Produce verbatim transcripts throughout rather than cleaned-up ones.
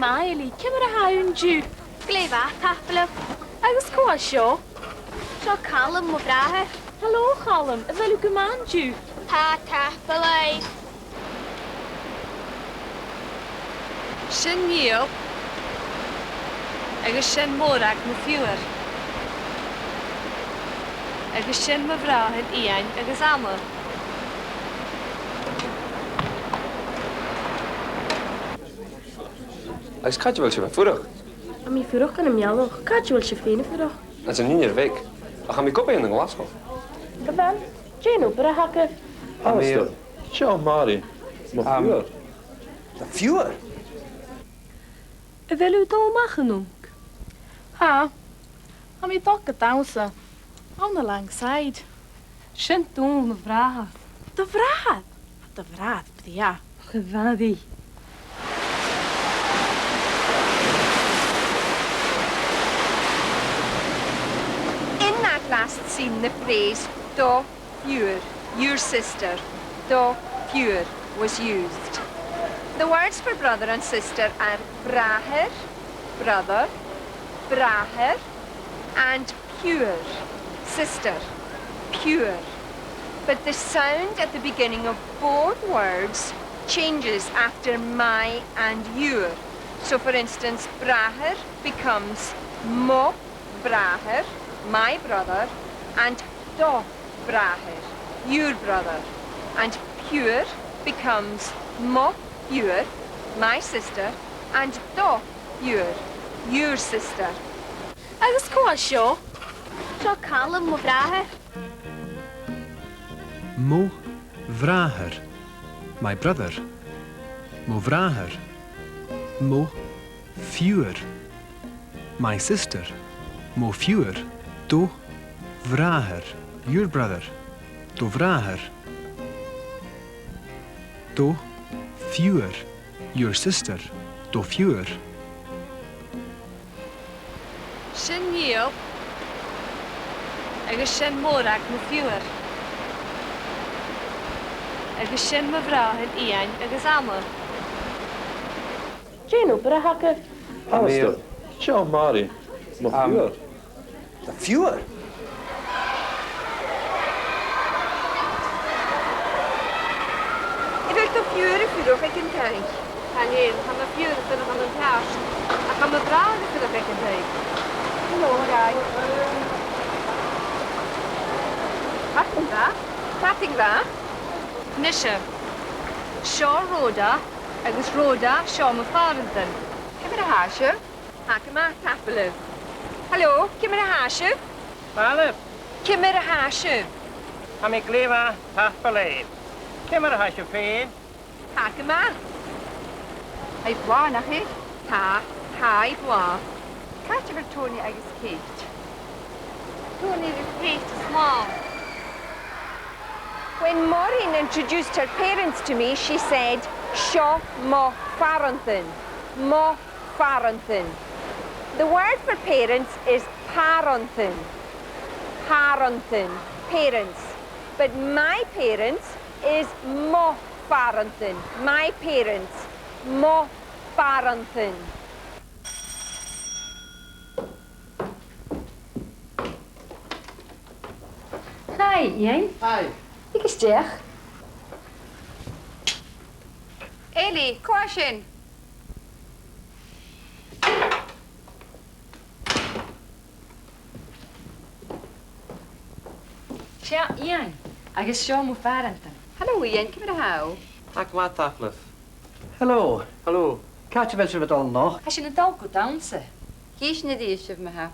Math, Eilidh, ciamar a tha thu an-diugh? Glè mhath, tapadh leibh. Agus cò tha seo? Seo Calum, mo bhràthair. Halò, Calum, a bheil thu gu math an-diugh? Tha, tapadh leibh. Sin Niall, agus sin Mòrag, mo phiuthar. Agus sin mo bhràithrean Iain agus Anna. Agus càit a bheil sibh a' fuireach? Tha mi a' fuireach ann am Mealbh. Càit a bheil sibh fhèin a' fuireach? Anns an Inbhir Bheag. Ach tha mi gu binn ann an Glaschu. Gu bheil? Dè an obair a th' agaibh? Tha mi... Seo Màiri, mo phiuthar. Do phiuthar? A bheil thu a' dol a-mach a-nochd? Tha. Tha mi a' dol gu dannsa. Ann an Langside. Sin Dòmhnall mo bhràthair. Do bhràthair? Tha do bhràthair brèagha. Och, a Mhàiri. In that last scene, the phrase do phiuthar, your sister, do phiuthar, was used. The words for brother and sister are bràthair, brother, bràthair, and piuthar, sister, piuthar. But the sound at the beginning of both words changes after my and your. So, for instance, bràthair becomes mo bhràthair, my brother, and do bhràthair, your brother, and piuthar becomes mo phiuthar, my sister, and do phiuthar, your sister. Agus cò tha seo? Seo Calum, mo bhràthair. Mo bhràthair, my brother. Mo bhràthair. Mo phiuthar, my sister. Mo phiuthar. Do bhràthair, your brother. Do bhràthair. Do phiuthar, your sister. Do phiuthar. Sin Niall, agus sin Mòrag, mo phiuthar, agus sin mo bhràithrean Iain agus Anna. Dè an obair a th' agaibh? Alasdair, seo Màiri, mo phiuthar. Do phiuthar? A bheil do phiuthar a' fuireach aig an taigh? Chan eil, tha mo phiuthar a' fuireach ann an teàrn, ach tha mo bhràthair a' fuireach aig an taigh. Hello, guy. Madainn mhath. Madainn mhath. Nise, seo Rhoda, agus Rhoda, seo mo phàrantan. Ciamar a tha sibh? Tha gu math, tapadh leibh. Hello, ciamar a tha sibh? Math leibh? Ciamar a tha sibh? Tha mi glè mhath, tapadh leibh. Ciamar a tha sibh fhèin? Tha gu math. Tha i blàth, nach eil? Tha, tha i blàth. Càit a bheil Tony agus Kate? Tony agus Kate, slàn. When Maureen introduced her parents to me, she said, "Seo mo phàrantan." Mo phàrantan. The word for parents is pàrantan. Pàrantan, parents. But my parents is mo phàrantan. My parents, mo phàrantan. Hi, Iain. Hi. Thig a-steach. Eilidh, cò tha sin? Seo Iain, agus seo mo phàrantan. Hello, Iain, ciamar a tha thu? Tha gu math, tapadh leibh. Hello. Hello. Càit a bheil sibh a' dol a-nochd? Tha sinn a' dol gu dannsa. Chì sinn a-rithist sibh ma-thà.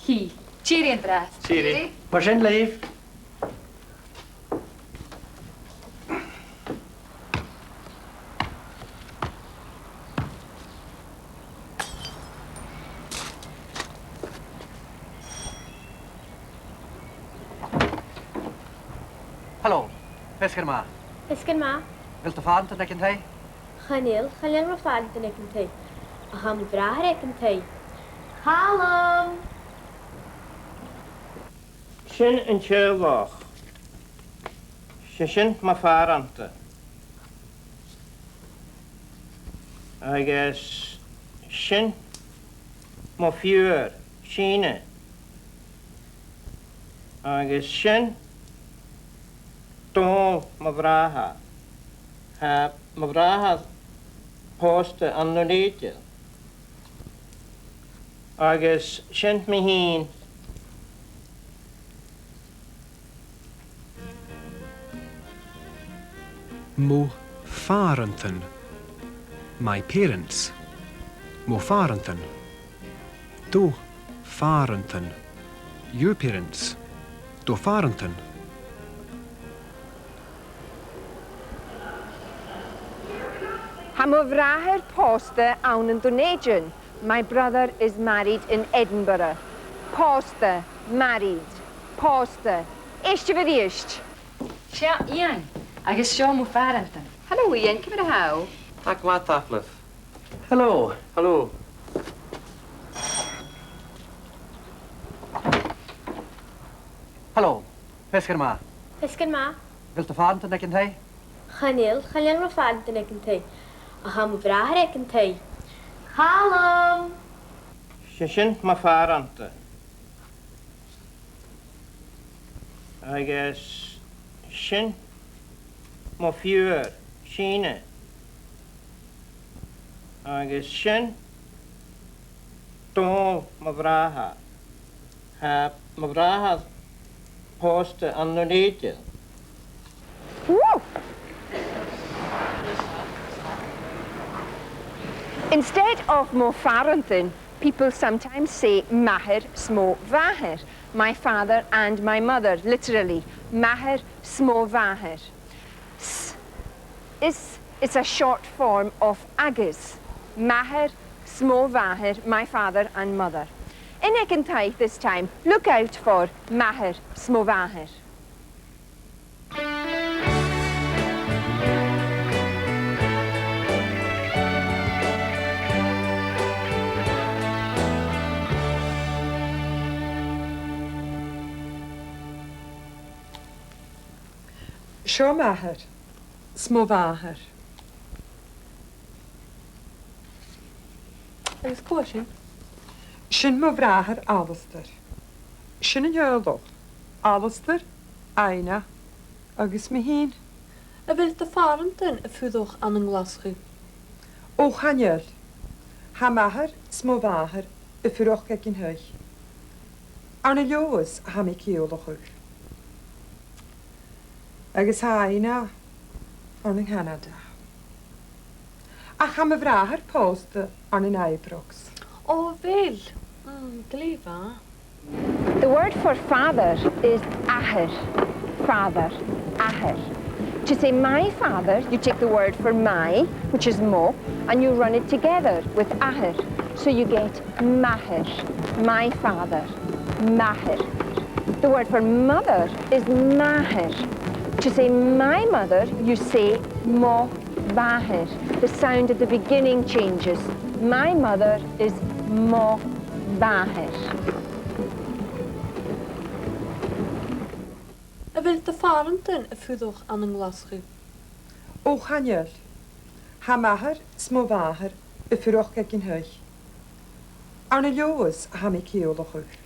Chì. Tìoraidh an-dràsta. Tìoraidh. Mar sin leibh. Hello. Feasgar math. Feasgar math. A bheil do phàrantan aig an taigh? Chan eil, chan eil mo phàrantan aig an taigh. Ach tha mo bhràthair aig an taigh. Calum! Sin an teaghlach. 'S e sin mo phàrantan. Agus Sin mo phiuthar, Sìne. Agus sin Dòmhnall mo bhràthair. Tha mo bhràthair pòsta ann an Dùn Èideann. Agus sin mi fhìn. Mo phàrantan. My parents. Mo phàrantan. Do phàrantan. Your parents. Do phàrantan. Tha mo bhràthair pòsta ann an Dùn Èideann. My brother is married in Edinburgh. Pòsta, married. Pòsta. Èistibh a-rithist. Seo Iain, agus seo mo phàrantan. Hello, Iain, ciamar a tha thu? Tha gu math, tapadh leibh. Hello. Hello. Hello. Feasgar math. Feasgar math. A bheil do phàrantan aig an taigh? Chan eil, chan eil mo phàrantan aig an taigh. Ach tha mo bhràthair aig an taigh. Calum! Sin, sin mo phàrantan. Agus sin mo phiuthar, Sìne. Agus sin Dòmhnall mo bhràthair. Tha mo bhràthair pòsta ann an Dùn Èideann. Woo! Instead of mo phàrantan, people sometimes say m' athair 's mo mhàthair, my father and my mother, literally, m' athair 's mo mhàthair. S is, is a short form of agus. M' athair 's mo mhàthair, my father and mother. In Aig an Taigh this time, look out for m' athair 's mo mhàthair. Seo m' athair 's mo mhàthair. Agus cò sin? Sin mo bhràthair Alasdair. Sin an teaghlach. Alasdair, Aina agus mi fhìn. A bheil do phàrantan a' fuireach ann an Glaschu? Ò, chan eil. Tha m' athair 's mo mhàthair a' fuireach aig an taigh. Ann an Leòdhas a tha mi a' ciallachadh. Agus tha Aina ann an Canada. Ach tha mo bhràthair pòsta ann an Ibrox. Ò, a bheil? Mm, glè mhath. The word for father is athair. Father, athair. To say my father, you take the word for my, which is mo, and you run it together with athair. So you get m' athair, my father, m' athair. The word for mother is màthair. To say my mother, you say mo mhàthair. The sound at the beginning changes. My mother is mo mhàthair. A bheil do phàrantan a' fuireach ann an Glaschu? Ò, chan eil. Tha m' athair 's mo mhàthair a' fuireach aig an taigh. Ann an Leòdhas a tha mi a' ciallachadh.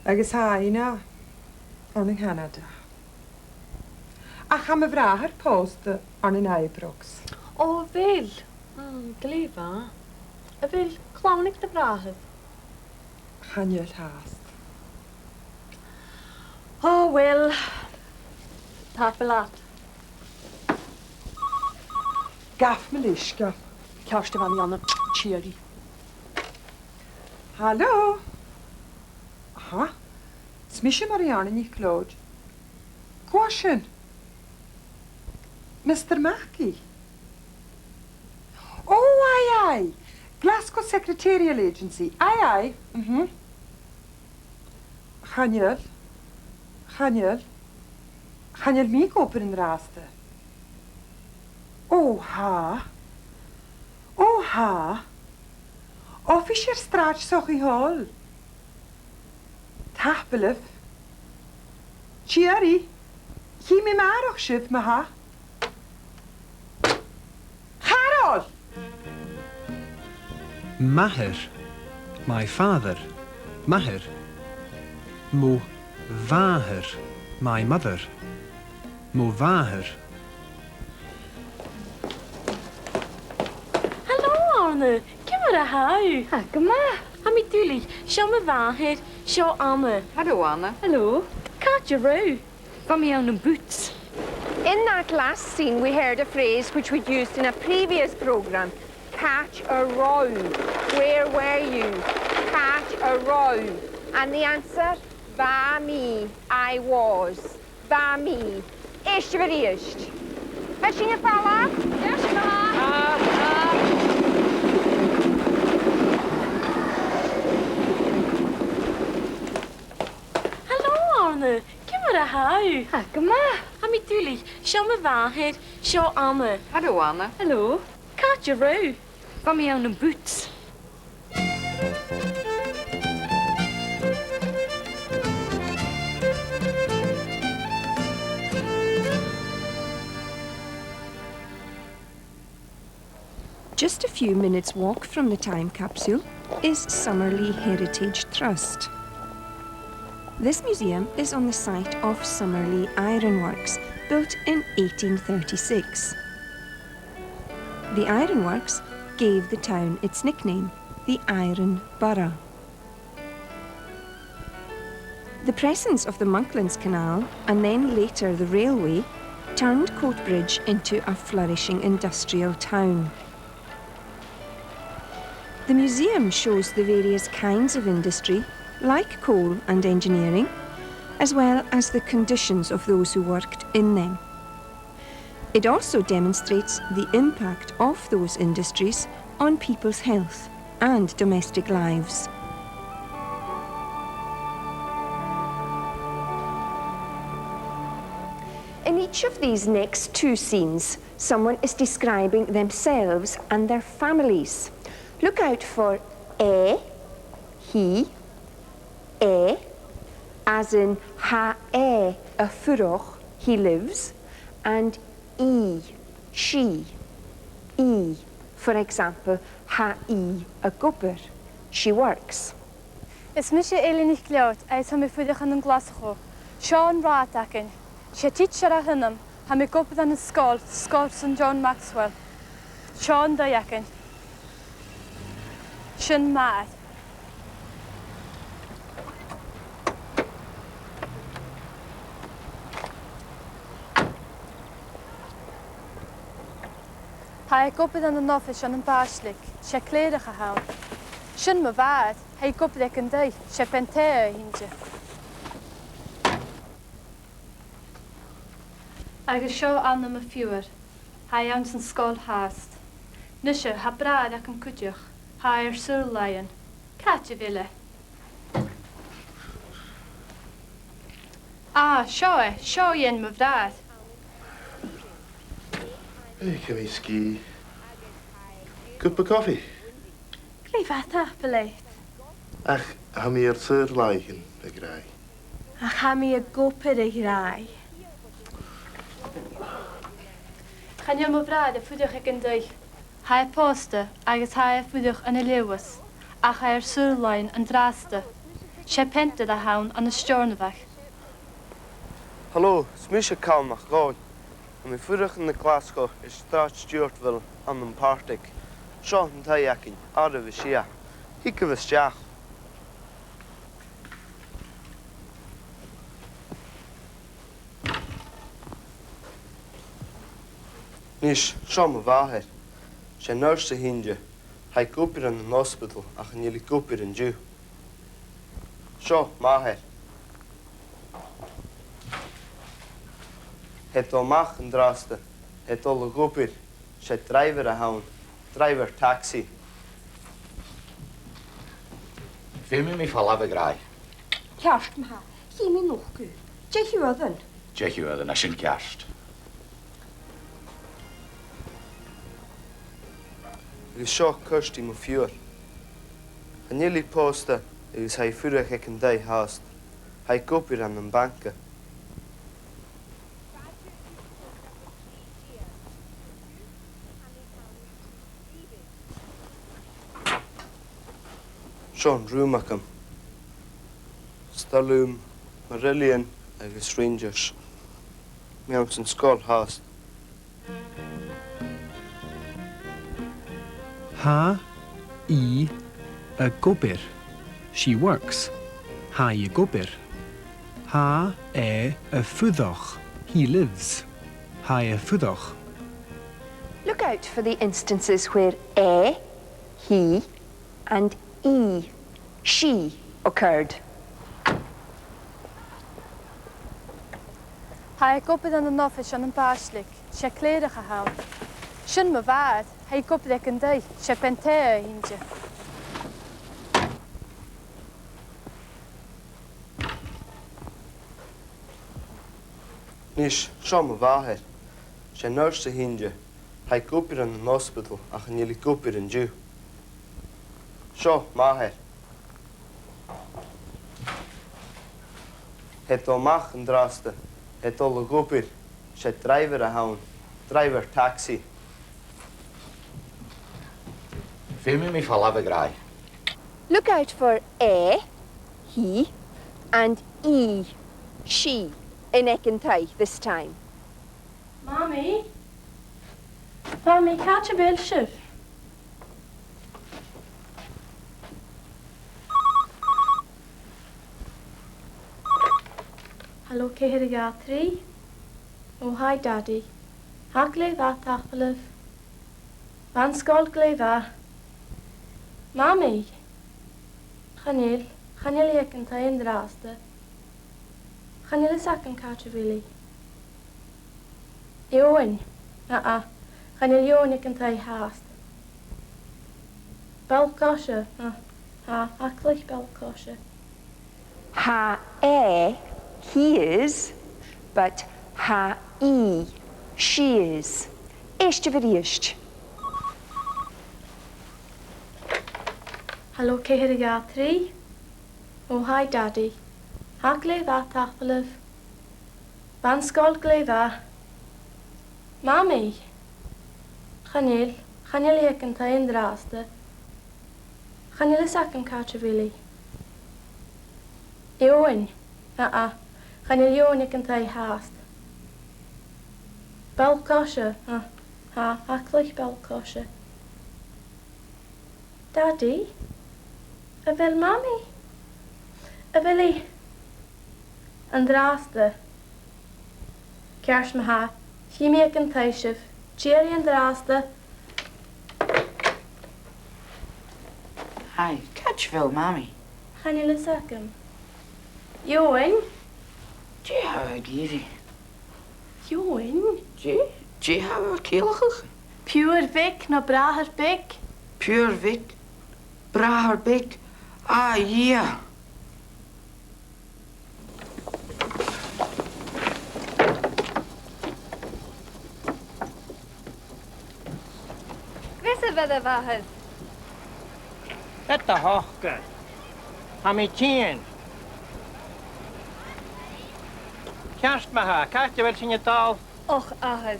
Agus tha Aina ann an Canada. Ach tha mo bhràthair pòsta ann an Ibrox. Ò, a bheil? Mm, glè mhath. A bheil clann aig do bhràthair? Chan eil fhathast. Ò, uill. Tapadh leat. Gabh mo leisgeul. Ceart, a Mhamaidh Anna. Tìoraidh. Halò? Aha. 'S mise Màiri Anna NicLeòid. Cò tha sin? Mister Mackey? Ò, aidh, aidh. Glasgow Secretarial Agency. Aidh, aidh. Mhm. Chan eil. Chan eil. Chan eil mi ag obair an-dràsta. Ò, tha. Ò, tha. Oifis air Sràid Sochaidh Hall. Tapadh leibh. Tìoraidh. Chì mi a-màireach sibh, ma-thà. Carol! M' athair, my father, m' athair. Mo mhàthair, my mother, mo mhàthair. Halò, Anna! Ciamar a tha thu? Tha gu math. Tha mi duilich. Seo mo mhàthair, seo Anna. Halò, Anna. Halò. Càit an robh thu? Bha mi ann am Boots. In that last scene, we heard a phrase which we'd used in a previous programme. Càit an robh thu? Where were you? Càit an robh thu? And the answer, bha mi, I was. Bha mi. Èistibh a-rithist. A bheil sinn a' falbh? Yes, ma-thà. Halò, Anna. Ciamar a tha thu? Tha gu math. Tha mi duilich. Seo mo mhàthair, seo Anna. Halò, Anna. Halò. Càit an robh thu? Bha mi ann am Boots. Just a few minutes' walk from the time capsule is Summerlee Heritage Trust. This museum is on the site of Summerlee Ironworks, built in eighteen thirty-six. The ironworks gave the town its nickname, the Iron Borough. The presence of the Monklands Canal, and then later the railway, turned Coatbridge into a flourishing industrial town. The museum shows the various kinds of industry, like coal and engineering, as well as the conditions of those who worked in them. It also demonstrates the impact of those industries on people's health and domestic lives. In each of these next two scenes, someone is describing themselves and their families. Look out for e, he, e, as in tha e a' fuireach, he lives, and i, she, i. For example, tha i ag obair, she works. Is mise Eilidh NicLeòid agus tha mi a' fuireach ann an Glaschu. Seo an rathad againn. 'S e tidsear a th' annam, tha mi ag obair ann an sgoil, Sgoil Saint John Maxwell. Seo an taigh againn. Sin m' athair. Tha e ag obair ann an oifis ann am Bàislig, 's e clèireach a th' ann. Sin mo mhàthair, tha i ag obair aig an taigh, 's e peant-adhair a th' innte. Agus seo Anna, mo phiuthar, tha i anns an sgoil fhathast. Nise, tha bràthair agam cuideachd, tha e air saor-làithean. Càit a bheil e? Ah, seo e, seo Iain mo bhràthair. Tha mi sgìth. Cupa cofaidh? Glè mhath, tapadh leat. Ach tha mi air saor-làithean, a ghràidh. Ach tha mi ag obair, a ghràidh. Chan eil mo bhràthair a' fuireach aig an taigh. Tha e pòsta agus tha e a' fuireach ann an Leòdhas, ach tha e air saor-làithean an-dràsta. 'S e peantair a th' ann ann an Steòrnabhagh. Halò, is mise Calum MacLeòid. Tha mi a' fuireach ann an Glaschu air Sràid Stewartville ann am Partick. Seo an taigh againn, àireamh a sia. Thigibh a-steach. Nis, seo mo mhàthair. 'S e nurse a th' innte. Tha i ag obair ann an ospadal ach chan eil i ag obair an-diugh. Seo m' athair. Tha e a' dol a-mach an-dràsta, tha e a' dol a dh'obair, 's e dràibhear a th' ann, dràibhear tagsaidh. Feumaidh mi falbh, a ghràidh. Ceart ma-thà, chì mi a-nochd thu. Deich uairean. Deich uairean, tha sin ceart. Agus seo Kirsty, mo phiuthar. Chan eil i pòsta agus tha i a' fuireach aig an taigh fhathast. Tha i ag obair ann am banca. Graduate teacher, H G, and is now leaving. Seo an rùm agam. 'S toil leam Marillion agus Rangers. Bidh mi anns an sgoil fhathast. Tha i ag obair. She works. Tha i ag obair. Tha e a' fuireach. He lives. Tha e a' fuireach. Look out for the instances where e, he, and i, she, occurred. Tha e ag obair ann an oifis ann am Baistlig. 'S e clèireach a th' ann. Sin mo mhàthair. Tha i ag obair aig an taigh. 'S e bean-taighe a th' innte. Nis, seo mo mhàthair. 'S e nurse a th' innte. Tha i ag obair ann an ospadal ach chan eil i ag obair an-diugh. Seo m' athair. Tha e a' dol a-mach an-dràsta. Tha e a' dol a dh'obair. 'S e dràibhear a th' ann. Dràibhear tagsaidh. Feumaidh mi falbh, a ghràidh. Look out for e, he, and i, she, in aig an taigh this time. Mamaidh? Mamaidh, càit a bheil sibh? Halò, ceithir a dhà trì. Oh, hi, Dadaidh. Tha glè mhath, tapadh leibh. Bha an sgoil glè mhath. Mamaidh? Chan eil, chan eil i aig an taigh an-dràsta. Chan eil fhios agam càit a bheil i. Eòghann? Aa, chan eil Eòghann aig an taigh fhathast. Ball-coise? Aa, tha, tha e a' cluich ball-coise. Tha e, he is, but tha i, she is. Èistibh a-rithist. Halò, ceithir a dhà trì. Oh, hi, Dadaidh. Tha glè mhath, tapadh leibh. Bha an sgoil glè mhath. Mamaidh? Chan eil, chan eil i aig an taigh an-dràsta. Chan eil fhios agam càit a bheil i. Eòghann? Aa, chan eil Eòghann aig an taigh fhathast. Ball-coise? Aa, tha, tha e a' cluich ball-coise. Dadaidh? A bheil Mamaidh? A bheil i an-dràsta? Ceart ma-thà, chì mi aig an taigh sibh. Tìoraidh an-dràsta. Hi, càit a bheil Mamaidh? Chan eil fhios agam. Eòghann? Dè tha thu ag iarraidh? Eòghann? Dè, dè tha thu a' ciallachadh? Piuthar beag no bràthair beag? Piuthar bheag, bràthair beag. Ah, yeah. Greas a bheil thu, a mhàthair? Bheil thu ceart? Tha mi tinn. Ceart ma-thà, càit a bheil sinn a' dol? Och, a mhàthair.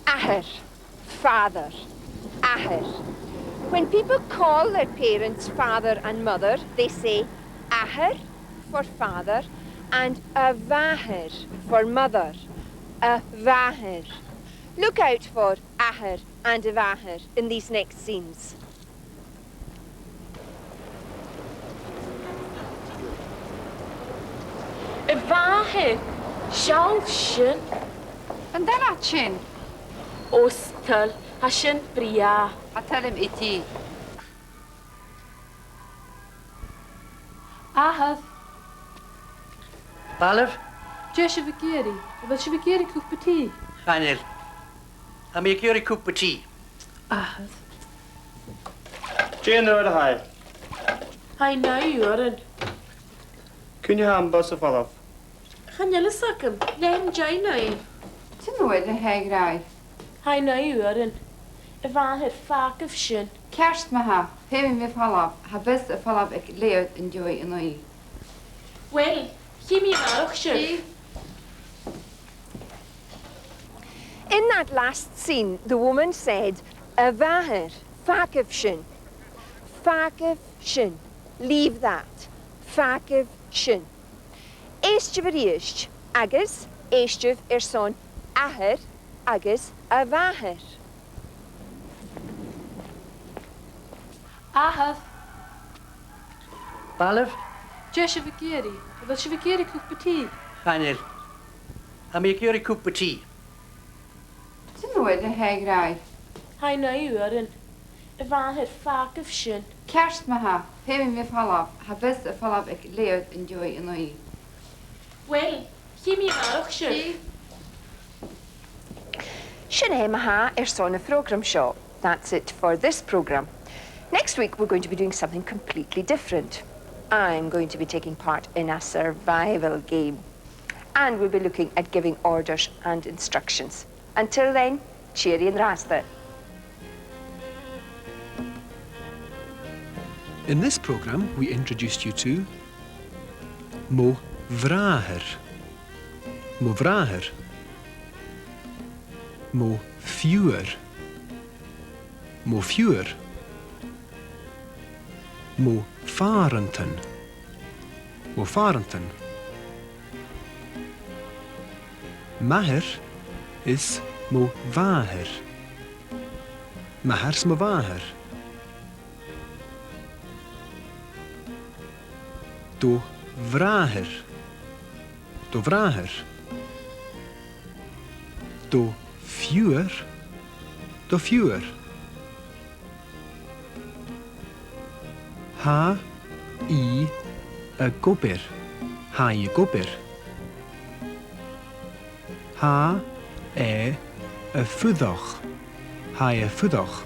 Athair, father, athair. When people call their parents father and mother, they say athair for father and a mhàthair for mother. A mhàthair. Look out for athair and a mhàthair in these next scenes. A mhàthair, seall sin. An toil leat sin? Ò, 's toil, tha sin brèagha. Tha toil leam iteig. Athair. Balor? Dè tha sibh ag iarraidh? A bheil sibh ag iarraidh cupa tì? Chan eil. Tha mi ag iarraidh cupa tì. Athair. Dè an uair a tha e? Tha e naoi uairean. Cuin a tha am bus a' falbh? Chan eil fhios agam. Leth an dèidh naoi. Dè an uair a tha e, a ghràidh? Tha e naoi uairean. A mhàthair, fàgaibh sin. Ceart ma-thà, feumaidh mi falbh. Tha am bus a' falbh aig leth an dèidh a naoi. Uill, chì mi a-màireach sibh. Chì. last scene, the woman said, "A mhàthair, fàgaibh sin. Fàgaibh sin. Leave that. Fàgaibh sin." Èistibh a-rithist, agus èistibh airson athair agus a mhàthair. Athair. Balor? Dè tha sibh ag iarraidh? A bheil sibh ag iarraidh cupa tì? Chan eil. Tha mi ag iarraidh cupa tì. Sin uair a tha e ag ràdh. Tha e naoi uairean. A mhàthair, fàgaibh sin. Ceart ma-thà, feumaidh mi falbh, tha fios a' falbh aig leth-uair an dèidh a naoi. Uill, chì mi a-màireach sibh. Sin e ma-thà airson a' phrògraim seo. That's it for this programme. Next week we're going to be doing something completely different. I'm going to be taking part in a survival game. And we'll be looking at giving orders and instructions. Until then, tìoraidh an-dràsta. In this programme, we introduced you to mo bhràthair, mo bhràthair, mo phiuthar, mo phiuthar, mo phàrantan, mo phàrantan. M' athair is mo mhàthair. M' athair is mo mhàthair. Do bhràthair. Do bhràthair. Do phiuthar. Do phiuthar. Tha i ag obair. Tha i ag obair. Tha e a' fuireach. Tha e a' fuireach.